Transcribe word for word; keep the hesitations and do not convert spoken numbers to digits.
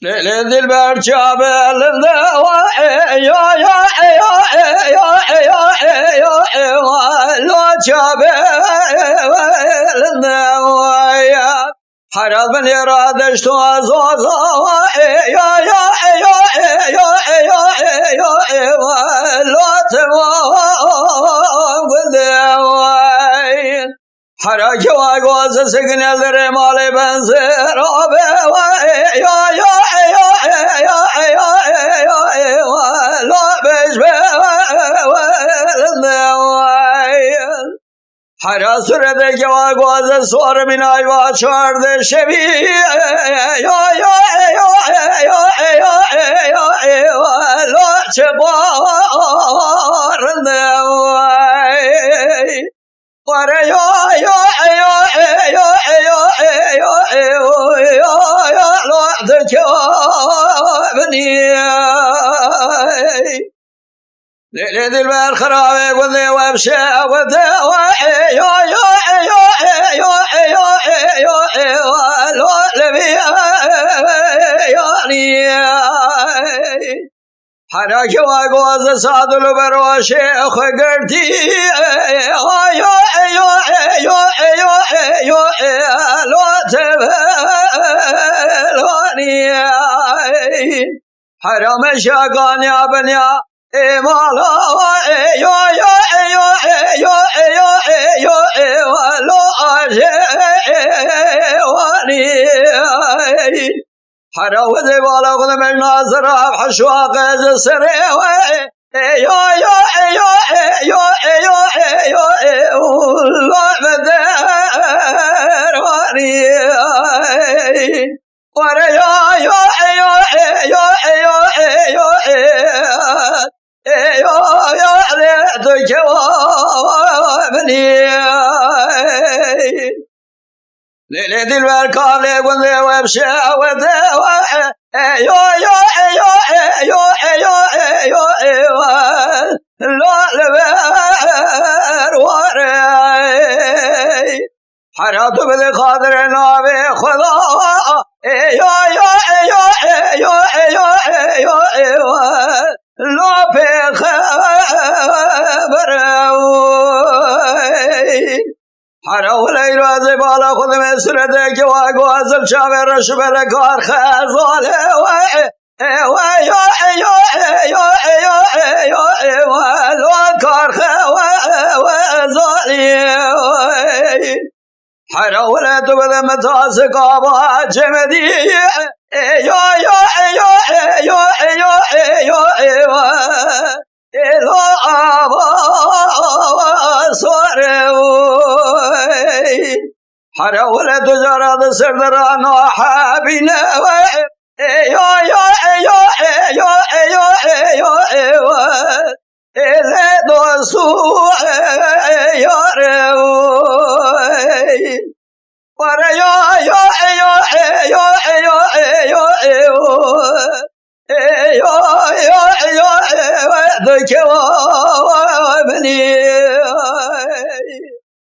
Lê, lê dilber çabe linde wa, e, ya, ya, e, ya, e, ya, e, ya, e, ya, e, wa, lo çabe linde wa, ya. Herat bin yera deşto zozo wa, e, ya, ya, e, ya, e, ya, e, ya, e, ya, e, wa, lo te wa, gulde wa. Hera kewa goze sekin elderê malê benzer abe wa, e, ya, ya, e, ya, e, ya, e, ya, e, ya, e, wa, lo beş be, we, we, linde wa. Hera sürede kewa goze sor minay wa çarde şevi, e, ya, ya, e, ya, e, ya, e, ya, e, ya, e, wa, lo çe ba, rinde wa. Were ya, ya, ya, ya, ya, ya, ya, ya, ya, ya, ya, la deke bini. Lê, lê dilber xirabe gundê webşe, gundê we, ya, ya, ya, ya, ya, ya, ya, ya, ya, la levi, ya, ni. Hera kewa goze sadulu beroşê xwe girtî. Ayo, ayo, ayo, ayo, ayo, ayo, lo teve, lo niye. Hera meşa ganya benya, e mala, e yo, yo, e yo, e yo, e yo, e yo, e lo aje, e, e, wa niye. Hera wedê bala xwe de mej nazira heşwa qez serê we. E, yo, yo, e, yo, e, yo, e, yo, e, yo, e, u, lo me der wa niye. Were ya, yo, e, yo, e, yo, e, yo, e, yo, e, e, yo, yo, e, tu kewa bini. Lê, lê dilber kalê gundê webşe, wede, we, e, e, yo, yo, e, yo, e, yo, e, yo, e, yo, e, we, lo lever ware. Hera tu bide xatirê navê Xweda. E, yo, yo, e, yo, e, yo, e, yo, e, yo, e, we, lo pêxember. Hera wile îro ez ê bala xwe dimê surete kewa ku ez çavê reş û belekar xezale we. E we yo, e yo, e yo, e yo, e yo, e yo, e we lo kar xe we, e we zalî we. Hera wile tu bide min tasika ba çemedî. E yo, yo, e yo, e yo, e yo, e yo, e we. Êlo ava sore oy. Hera wile tu cara di ser de rano hebîne we. Ê yo yo, ê yo, ê yo, ê yo, ê yo, ê we. Ê lê dostu, ê yare oy. Were yo, yo, e, yo, e, yo, e, yo, e, yo, e, o. E, yo, yo, e, yo, e, we, de ke wa, wa, wa, beni.